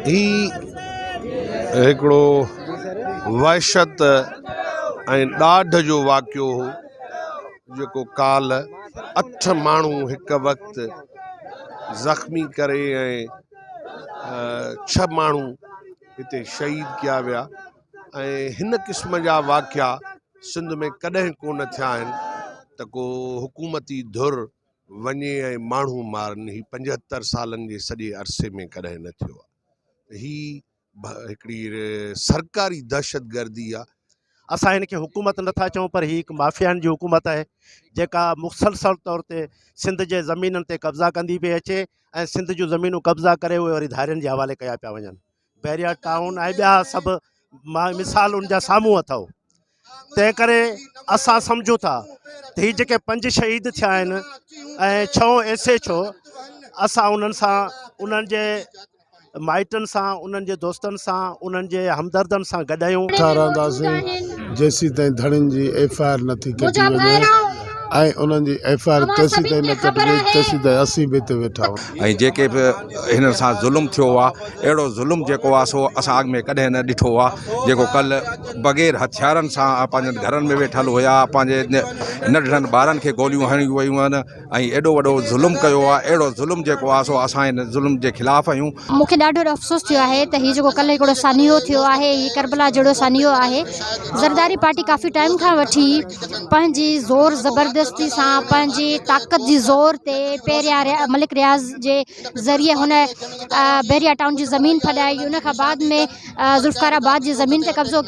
هي هڪڙو وحشت ۽ ڏاڍ جو واقعو هو جيڪو ڪالهه اٺ ماڻهو هڪ وقت زخمي ڪري ۽ ڇهه ماڻهو هتي شهيد ڪيا ويا ۽ هن قسم جا واقعا سنڌ ۾ ڪڏهن ڪونه ٿيا آهن ته ڪو حڪومتي ڌر وڃي ۽ ماڻهو مارن هي 75 سالن جي سڄي عرصي ۾ ڪڏهن نه ٿيو آهي هي هڪڙي سرڪاري دهشتگردي آهي. اسان هن کي حڪومت نٿا چئون پر هي هڪ مافيائن جي حڪومت آهي جيڪا مسلسل طور تي سنڌ جي زمينن تي قبضا ڪندي پئي اچي ۽ سنڌ جون زمينون قبضا ڪري اهي وري ڌارين جي حوالي ڪيا پيا وڃن بحريا ٽائون ۽ ٻيا سڀ مثال ان جا سامهون اٿو تنهن ڪري اسان سمجهون ٿا ته هي جيڪي پنج شهيد ٿيا آهن ۽ ڇهون ايس ايڇ او اسان انهن سان انهن جي مائٽن سان انهن جي دوستن سان انهن جي همدردن سان گڏ آهيون. ويٺا رهنداسين جيسيتائين ڌڻين جي ايف I R نٿي ڪٽي وڃي ۽ انهن جي ايف I R تيسيتائين نه ڪٽبي تيسيتائين اسين به هتي ويٺا هونداسين. ۽ جيڪي به هنن سان ظلم ٿيو آ اهڙو ظلم جيڪو آ سو اسان اڳ ۾ ڪڏهن نه ڏٺو آ جيڪو ڪل بغير هٿيارن سان پنهنجن گهرن ۾ ويٺل هيا پنهنجي ننڍڙن ٻارن کي گوليون هنيون ويون آهن ۽ ايڏو وڏو ظلم ڪيو آ اهڙو ظلم جيڪو آ سو اسان هن ظلم جي خلاف آهيون. مون کي ڏاڍو افسوس ٿيو آهي ته هي جيڪو ڪلهه هڪڙو سانحو ٿيو آهي هي ڪربلا جهڙو سانحو آهي زرداري پارٽي ڪافي ٽائيم کان وٺي پنهنجي زور زبردستي سان پنهنجي طاقت جي زور تي پهريان ملڪ رياض جي ذريعي هن بحريا ٽائون جي زمين ڦڏائي ان کان بعد ۾ ذوالفقار آباد جي زمين تي قبضو.